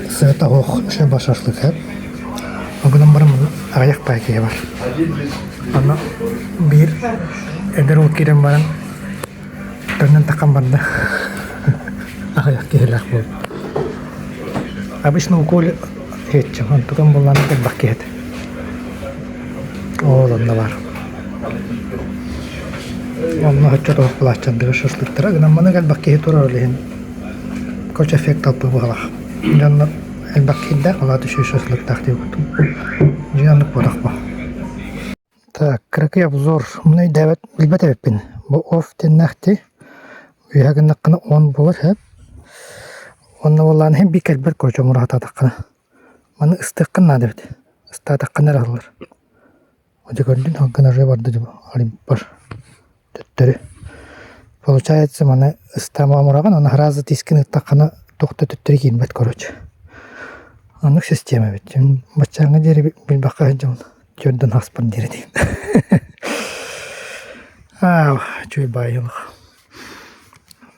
Сыата оһох шеба шашлык һэп. Ол гынан баран манна аҕыйах паай киһи бар. Аны биир эдэр уол киирэн баран төннөн таххан барда. Аҕыйах киһилээх буолла. Обычно уколе иһиччи, онтукам буоллаҕына элбэх киһи этэ. Ол онно баар. Онно оччотугар былааччандыгы шашлыктара гынан маннык элбэх киһи турар ол иһин Короче, эффект алпы быһалаах. Дьоннор элбэх киирдээх, ол аата үчүгэй шашлыктаах диэбиттим. Дьиҥэ оннук буолуох бу. Так, кыракый обзор. Муну өйдөөбөт, билбэт эбиппин. Бу off диэннээх дии. Үөһэ гыннаххына он буолар сөп. Уонна буоллаҕына иһин биир кэлбэт короче омураатаатаххына. Маны ыстыаххын наада эбит. Ыстаатаххына эрэ аһыллар. Дьэ көрдүн, халгын арыы барда дьэ арыйбар. Төттөрү. Получается маны ыстаама омураҕын, аны сразу тискин ыттаххына туох да төттөрү киирбэт короче. Оннук система эбит. Баччааҥҥа диэри билбэххэ сылдьабын. Түөрдэн хаспар диэри диэн. Аа, үчүгэй баайылах.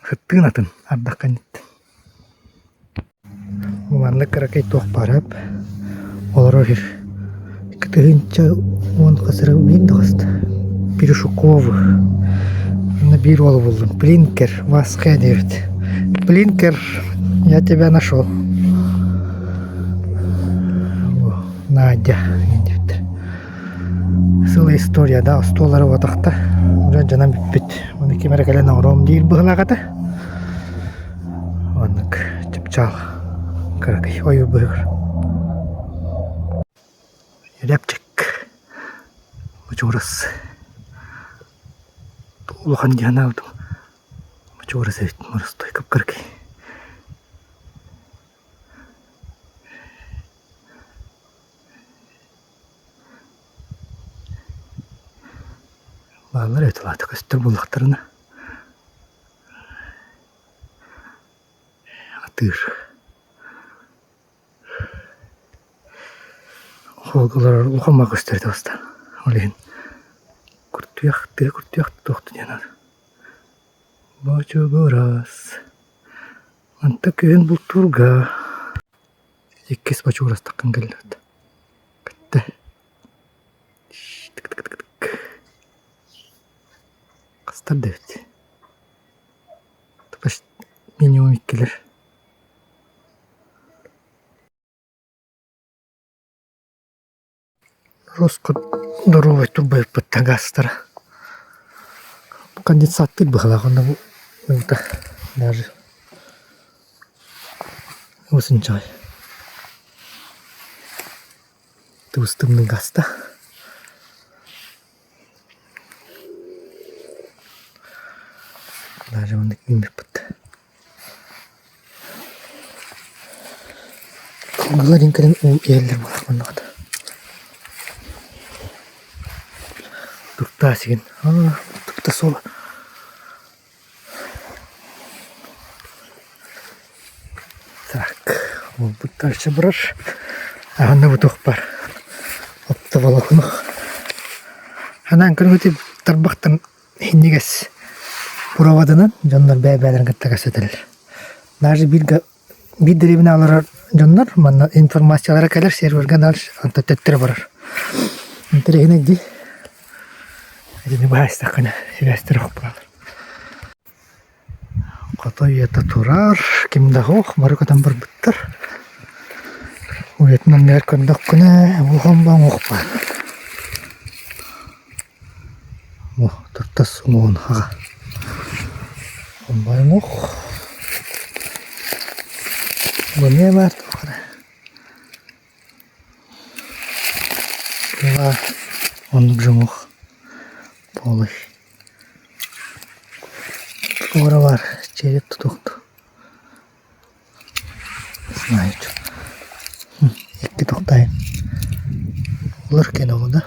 Сыттыын атын ардах кэнниттэн. Маннык кыракый туох баар эбит олорор сир 2010 хас эрэ билин да хаста Перешуковы Онно биир уолу буллум Плинкер Васхэ диэбит Плинкер я тебя нашел Надя диэбиттэр Сыла история да остуоллары уотахта дьон дьонон бүппүт Ону ким эрэ кэлэн оҥоруом диир быһыылаах этэ Оннук чыпчаал кыракый ойуур быһыгар. Рябчик Мочуорас улахан дии санаабытым Мочуорас эбит моростой кып-кыракый. Бааллар эбит улаата көстөр буоллахтарына Атыыр Холголор улахан маа көстөр таҕыста. Ол иһин куртуйах тыа куртуйах туох да диэн Бочугурас Онто күһүн бултуурга иккис бочугурастаххын кэллэбит. Кытта Хастар да эбит. Минимум иккилэр. Роскот доруобай турбайыппыт таҥастара. Конденсаттыыр быһыылаах онно бу уута даже осунчаҕай. Тыбыс тымныы гаста. Даже маннык үүммүппүт. Кылгылар кэлин уу иһэллэр буолар манныгыт. Туртаа сигин. Турта суола. Так, уолбут дальше барар. Аһына бу туох бар. Оптоволокно. Анаан көрүҥүтү тарбахтан иһинньигэс проводынан дьоннор бэйэ-бэйэлэрин кытта кэпсэтэллэр. Даже бииргэ биир дэриэбинэ олорор дьоннор манна информациялара кэлэр сервергэ дальше онтон төттөрү барар. Интэриэһинэй дии. Итини быһаарыстаххына сибээстэр оһох буолаллар. Хото уйата турар, ким да суох, бары көтөн барбыттар. Уйатын анныгар көрдөххүнэ, улахан уҥуох баар. О, туртас уҥуоҕун хаҕа. Хомбай уҥуох. Бу эмиэ баар туох эрэ. Баар оннук жуҥуох буолуй. Туора баар череп тутуохту. Не знаю что. Икки тохтайын. Улар кэнэ да?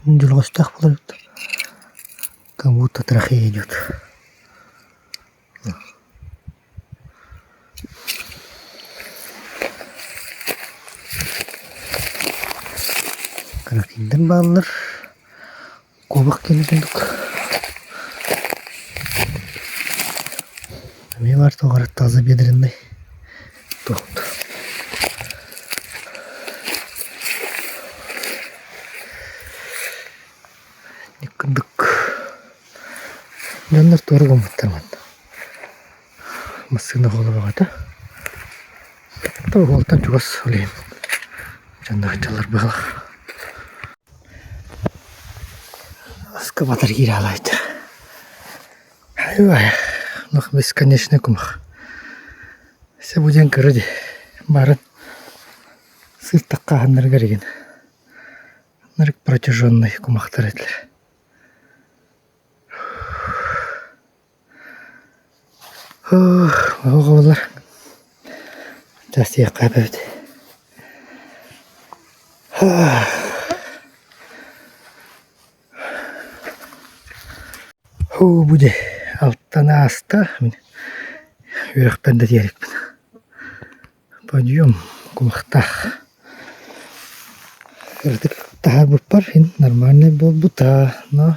Дьулҕастаах буолар эбит. Как будто трахея идет. Каратиннар бааллар, куобах киэнэ курдук. Тоҕо эрэ тазобедренный туох Кырдык дьоннор туора гыммыттар манна. Массыына буола бөҕөтө. Уолтан чугас ол иһин дьоннор сылдьаллар быһыылаах. Аскабатар киирэ хаалаайдыр. Айбай, олох бесконечный кумах. Все диэн кыра дии. Барын сыыртахха аһыннарыгар игин. Ынырык протяженный кумахтар этилэр. Оҕолор часиэххэ эбит. Һуу бу дьэ алтан ааста мин үөрэхпэр да тиэрикпин. Подъем кумахтаах. Кыратык таһаарбыппар иһин нормальный буолбута, но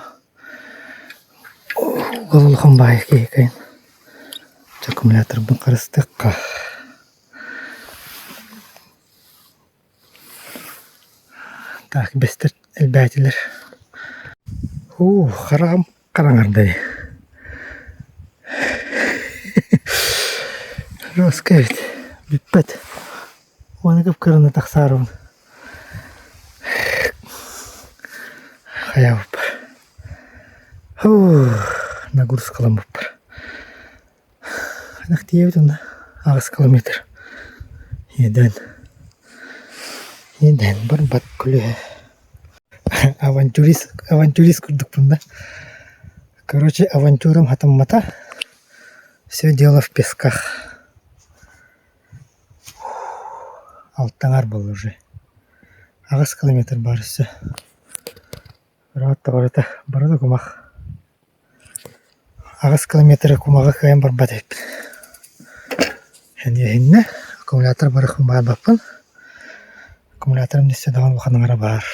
улахан баайы киһи кыайан аккумуляторбын харыстыахха. Так бэстэр элбээтилэр. Уу хараҕым хараҥарда дии. Жестко эбит. Бүппэт. Уонна кып-кыраны тахсаарыбын. Хайаабыппар. Нагрузкаламмыппар. Хайдах тиийэбит онно? Аҕыс километр. Иэдээн. Иэдээн барбат көлүөһэ. Авантюрист, авантюрист курдукпун да. Короче, авантюрам хатаммата. Все дело в песках. Алтаҥар буолла уже. Аҕыс километр баар өссө. Ыраатта барыта, барыта кумах. Аҕыс километры кумаҕы кыайан барбат эбиппин. Эниэһиннэ аккумулятор барыахпын баҕарбаппын. Аккумуляторым өссө даҕаны улахан аҥара баар.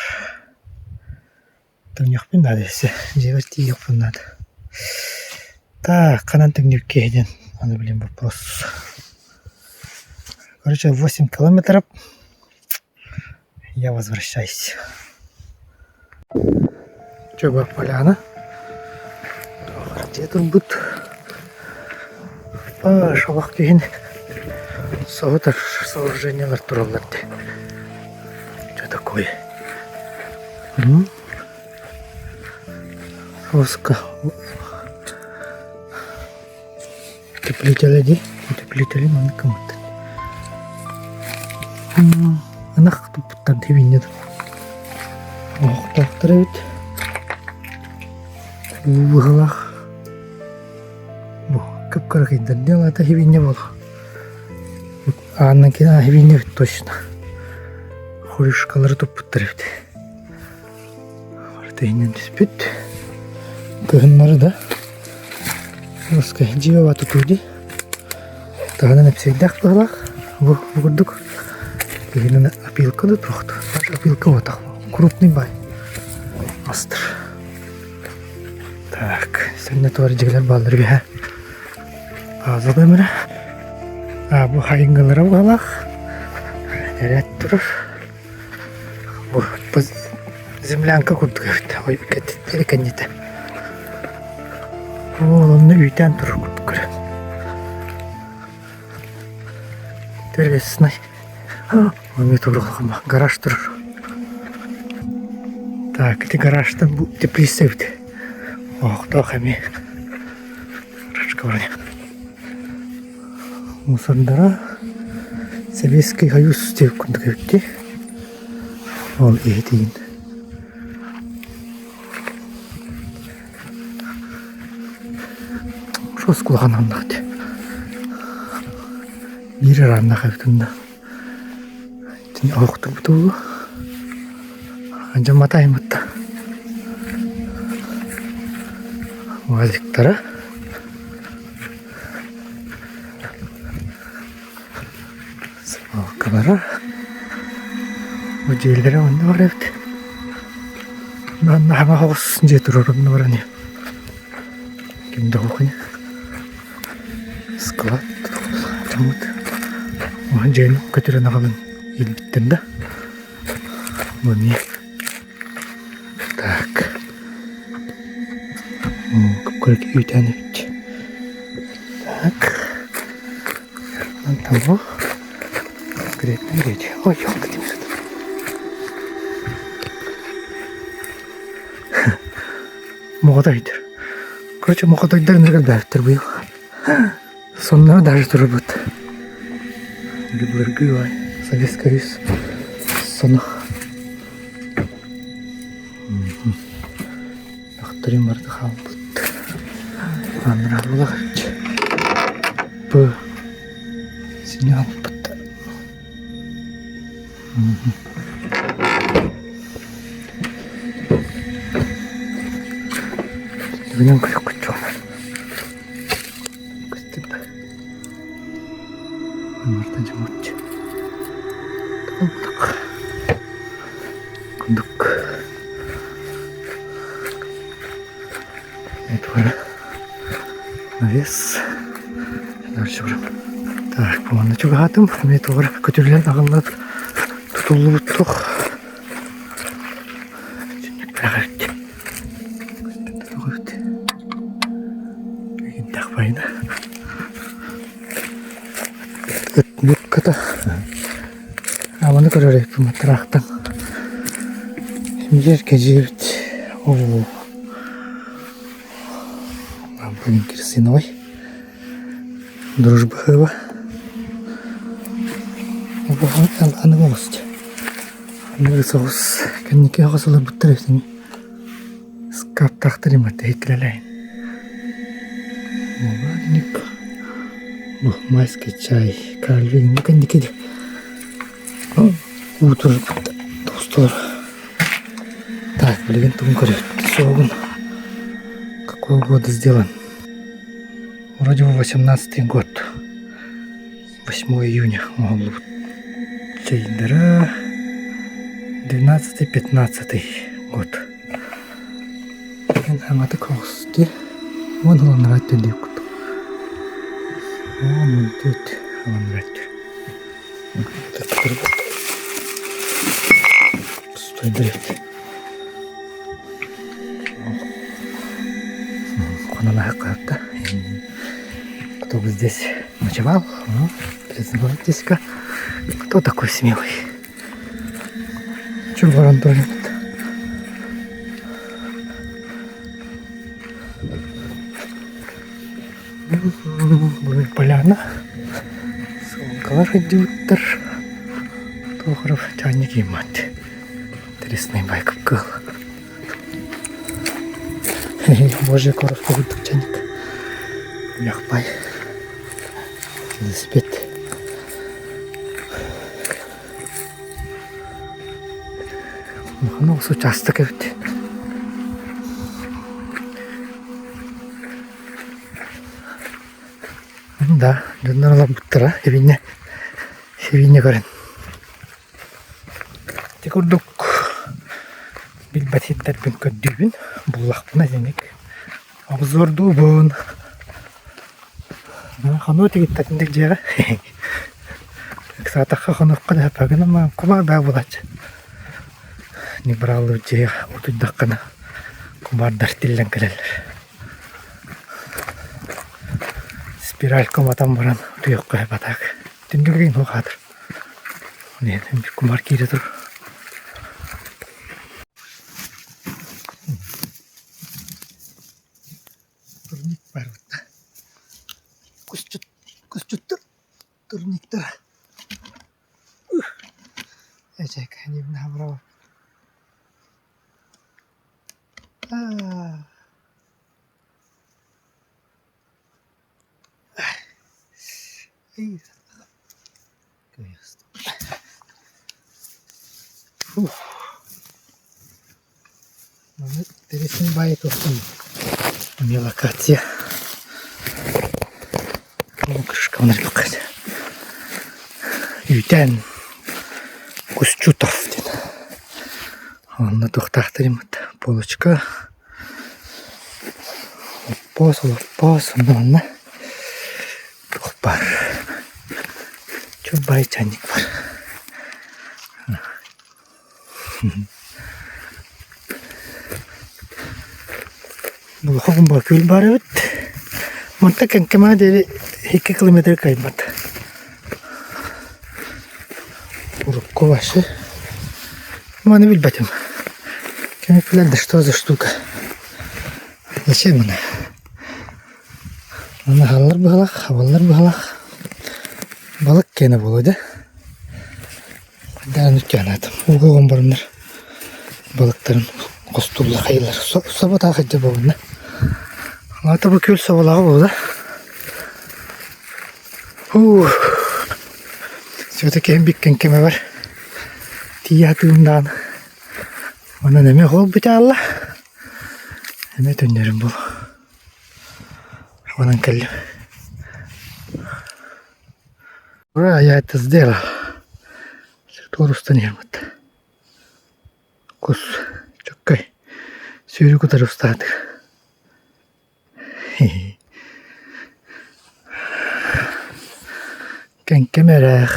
Төннүөхпүн наада өссө, дьиэбэр тиийиэхпин наада. Так, ханан төннүөххэ диэн аны билим вопрос. Короче, 8 километров я возвращаюсь. Чөбөр поляна. Дьиэ турбут. Шалах киһин соһутар сооружениелар тураллар дии. Что такое? Оска Утеплители дии. Утеплители маннык гыммыттар. Ынах туппуттар дии Оһохтоохтор эбит. Уу быһыылаах. Бу кып-кыракыйдар диэн аата хибинньэ буолуо. Аанынан киирэн хибинньэ эбит точно. Хрюшкалары туппуттар эбит. Барыта иһинэн түспүт. Кыһыннары да Русская дьиэ тутуу дии. Таһынан эпсиэйдээх быһыылаах. Бу бу курдук киһинэн опилка да туох да опилка буотах крупный бай мастар. Так, сэннэ туар дьиэлэр бааллар үһэ. Аза өмүрэ. А бу хайыҥҥалара быһыылаах. Эрэт турар. Бу землянка курдук эбит. Ой, кэннитэ. Ол онно үүтээн турар курдук көрөн. Интересный. Эмиэ туруоххама гараж турар. Так, ити гаражтан бу теплица эбит. Оһохтоох эмиэ. Гаражка вроде. Мусордара Советский Союз диэбит курдук эбит дии. Ол иһитигин. Шос кулахан аннах дии. Биир ырааннаах эбит онно. Итини оһохтубут буолуо. Дьаммата аймытта. Уазиктара. Свалкалара. Бу дьиэлэрэ онно бар эбит. Манна хаҥа оҕус дьиэ турар онно баран Ким да суох ини. Склад дьоммут дьиэни көтүрэн аҕалан иилбиттэр да бу эмиэ так кып-кыра үүтээн эбит так того конкретно речь ой елка Моҕотойдор. Короче, моҕотойдор ынырык элбээбиттэр быйыл. Сонноро даже турбут. Былыргы ой, Советский Союз соно. Дохторин барыта хаалбыт. Анрааллах Б. Синял быт. Бүгүнэн көрүккүт Көстүк да. Марта дьоммут. Курдук. Курдук. Это навес. Дальше Так, буонна чугаһаатым. Эмиэ туора көтүрүлэн аҕыллан тутуллубут туох. Ыт Абаны көрөр эбиппин тыраахтан. Биир кэдьиэбит оо Блин, керосиновый. Дружба хыба. Аны оҕус Аныгы соҕус кэнники оҕус олорбуттар эбитин скаптаахтар имэртэ иһиттилэлээн. Бу майский чай Кальвин бу кэнники уу турбут тоҕустулар. Так, билигин тугун көрөбүт суоҕун какого года сделан? Вроде бы 18-й год. 8 июня оҥоһуллубут чэйдэрэ 12-15 год. Аҥатык оҕус дии уон ыланнара өттүн курдук. 14 ыланнара өттүн. Пустой эбит. Хонон аһыкка Кто бы здесь ночевал, ну, признавайтесь-ка, кто такой смелый? Чур баран турар Бүгүн поляна. Солнкалар сылдьыбыттар. Туохаров чаанньык ииммат. Интересный байкап кыыл. Божья коровка курдук чаанньык. Уйахпай. Велосипед. Улахан оҕус учаастак эбит. Да, дьоннор олорбуттара эбиннэ сибиинньэ көрөн. Ити курдук билбэт сирдэрбин көрдүүбүн, буллахпына итинник обзордуубун. Хонуу тигиттэтинник дьиэҕэ ыксаатахха хонуохха да сөп кумаар баа буолааччы. Не быраҕыллыбыт дьиэҕэ утуйдаххына кумаардар тиллэн кэлэллэр. Спиралька уматан баран утуйуохха сөп а так түннүгүн суох аатыр. Кумаар киирэ тур. Турник барбыт. Кусчут, кусчуттар, турниктар. Эчэкэ браво. Фух. Маны тэрисин баайы туохтан эмиэ локация. Крышкабын эргиэххэ Үүтээн Кусчутов диэн. Онно туохтаахтар иммит полочка Оппоос, олоппоос, онно манна. баар. Чубай чайник баар. Улахан күөл баар эбит. Манта Кэҥкэмэҕэ диэри 2 километр кыайбат. Урукку вообще маны билбэтим. Кини билэр да что за штука. Зачем она? Аны аһаллар быһалах, хабаллар быһалах. Балык киэнэ буолуо да. Даҕаны үтүөнээтим. Ууга уган бараннар балыктарын хостууллар хайыылар. Собо таах илдьэ буолунна. Аата бу күөл соболооҕо буолла. Һуу. Света киһим биккэн кэмэбэр тиийэ сатыыбын даҕаны. Онон эмиэ хоол бүтэ Эмиэ төннөрүм буолуо. Онон кэллим. Ура, я это сделал. Туорустан иһэммит. Кус чөккөй сүүрүк утары устаатык. Кэҥкэм эрээх.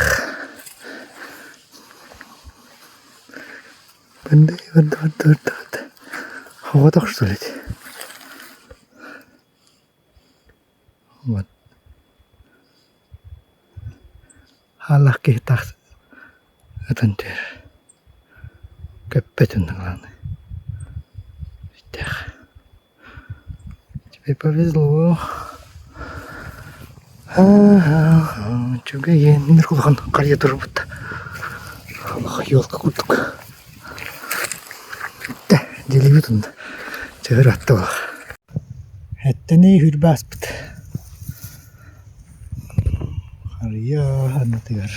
Бырды, бырды, бырды, бырды, бырды. Оҕотох что ли? Вот. Хааллах киһи тахс ытан түһэр. Көппөт онно главное. Бүттээх. Тебе повезло. Үчүгэйин улахан харыйа турбут. Елка курдук. Бүттэ, дьиэлиибит онно. Чыгыр атта буолар. Эттэни хүрбэ ааспыт. Харыйа аннытыгар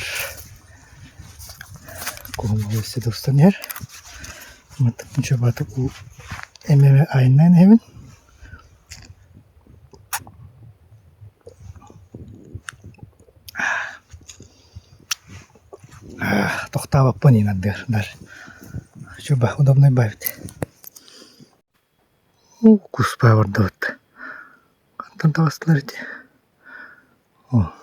куһумаҕы өссө да устан иһэр. Маттыктан чуобаатык уу эмиэ айаннаан иһэбин. Тохтообоппун иин ардыгар даже. Чуба удобнай баайбыт. Уу куспаа бардыбыт. Хантан таҕыстылар ити? Оо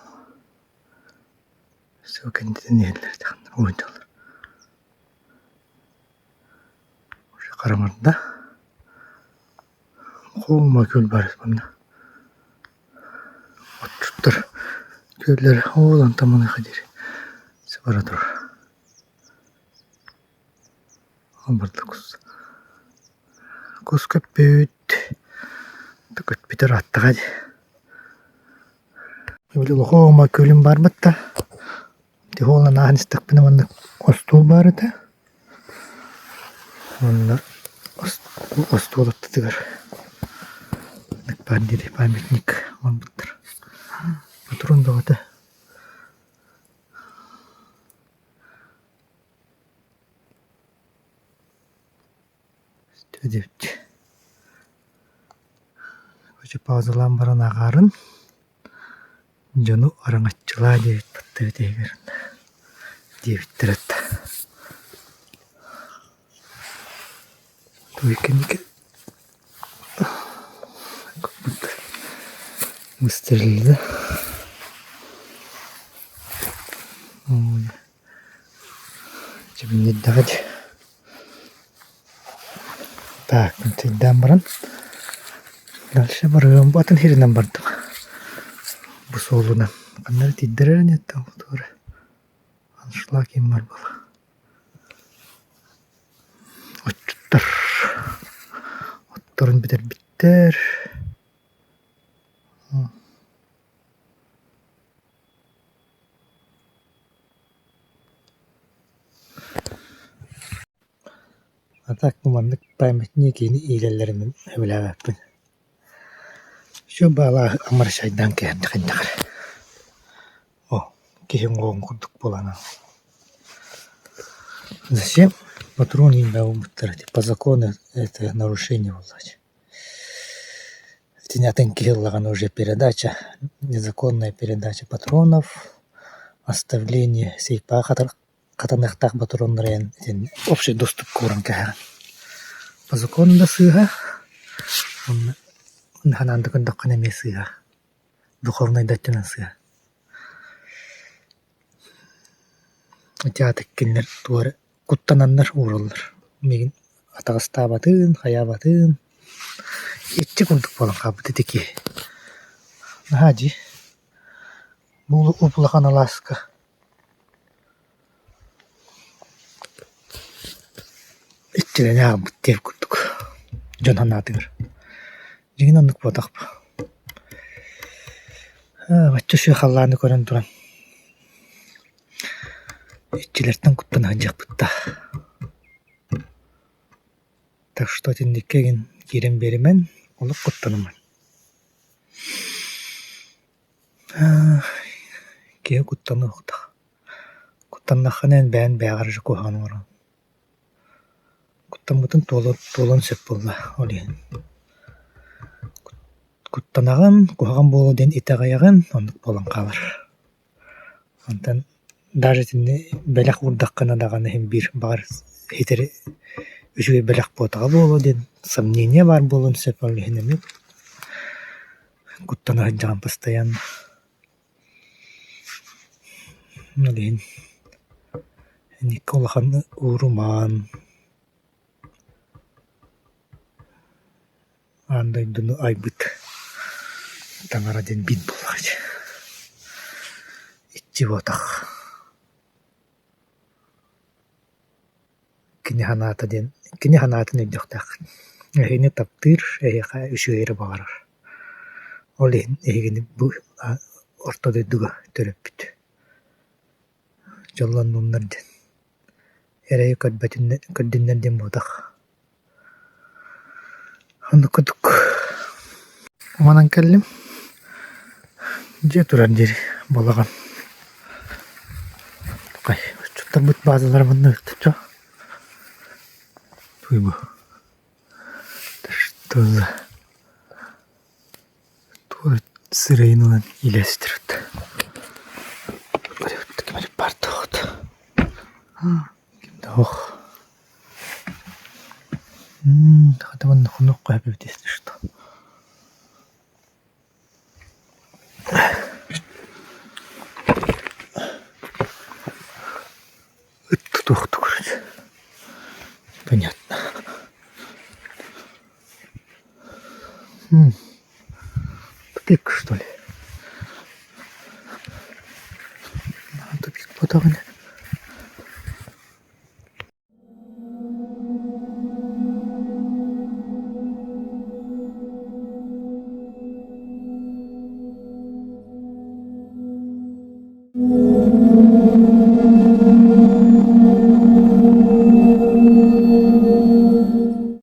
Все кэннитин иһэллэр ити ханна уһуйдаллар. Уже хараҥарда. Холума күөл баар манна. Отчуттар күөллэрэ оол онтон маныаха диэри бара турар. Ол барда кус. Кус көппүт. Көппүтэ ырааттаҕа дии. Били улахан күөлүм баар батта. Тихоҥҥа ааһан истэхпинэ маннык остуол баар этэ. Уонна остуол аттытыгар баар диэри памятник оҥорбуттар. Патрон бөҕөтө. Диэбит. Короче, паузалаан баран ааҕаарын Дьону араҥаччылаа диэбит баттабыт иһигэр диэбиттэр этэ. Туй кэнники выстрелили. Дьэбиннэрдэҕэ дии. Так, чэйдээн баран дальше барыам атын сиринэн бардым. Бу суолунан. Ханна эрэ тиийдэр эрэ ини туора. Аншлаг им бар буолла. Отчуттар отторун бүтэрбиттэр. А так маннык памятник киһини иилэллэрин мин сөбүлээбэппин. Все баалаах амарсайдаан кэһэрдэх интэҕэр. О, киһи уҥуоҕун курдук буолан Зачем патрон иҥнэбиттэр по закону это нарушение буоллаҕа Итини атын киһи ыллаҕына уже передача, незаконная передача патронов, оставление сейфаҕа хатаныахтаах ботуруоннары эн итин общий доступка ууран кэһэҕин. По закону да сыыһа, уонна санаан да көрдөххүнэ эмиэ сыыһа, духовнай да өттүнэн сыыһа. Ити аата кинилэр тугу эрэ куттананнар уураллар. Миигин атаҕастаабатын, хайаабатын иччи курдук буолан хаалбыт ити киһи. Наһаа дии Бу уп-улахан алааска иччилэни ааҕбыт диэх курдук дьон санаатыгар. Дьиҥин оннук буолбатах Ээ бачча үчүгэй халлааны көрөн туран иччилэртэн куттана сылдьыахпыт да. Так что итинниккэ игин киирэн биэримэн, олох куттанымаҥ. Киһи куттаныахтаах. Куттаннаххына эн бэйэҥ бэйэҕэр эрэ куһаҕаны оҥороҕун. Куттаммытыҥ туолуон сөп буолла ол иһин. Куттанаҕын, куһаҕан буолуо диэн итэҕэйэҕин, оннук буолан хаалар. Онтон даже итинни бэлэх уурдаххына даҕаны иһин биир баҕар ситэри үчүгэй бэлэх буотаҕа буолуо диэн сомнение баар буолуон сөп ол иһин эмиэ куттана сылдьаҕын постоянно. Ол иһин инникки улаханнык уурумаан, аан дойдуну айбыт таҥара диэн биир буоллаҕа дии, иччи буотах. Кини санаата диэн, кини санаатын өйдүөхтээххин. Эһигини таптыыр, эһиэхэ үчүгэй эрэ баҕарар. Ол иһин эһигини бу орто дойдуга төрөппүт. Дьоллоннуннар диэн, эрэйи көрбөтүннэр көрдүннэр диэн буолбатах. Оннук курдук Манан кэллим, дьиэ турар диэри балаҕан Отчуттарбыт баазалара манна ыттычча. Туй бу. Это что за туох сырайын ылан илэстирбит. Ким да ох. Хата манна хонуохха сөп эбит если что. Ыт тутуохтук короче. Понятно.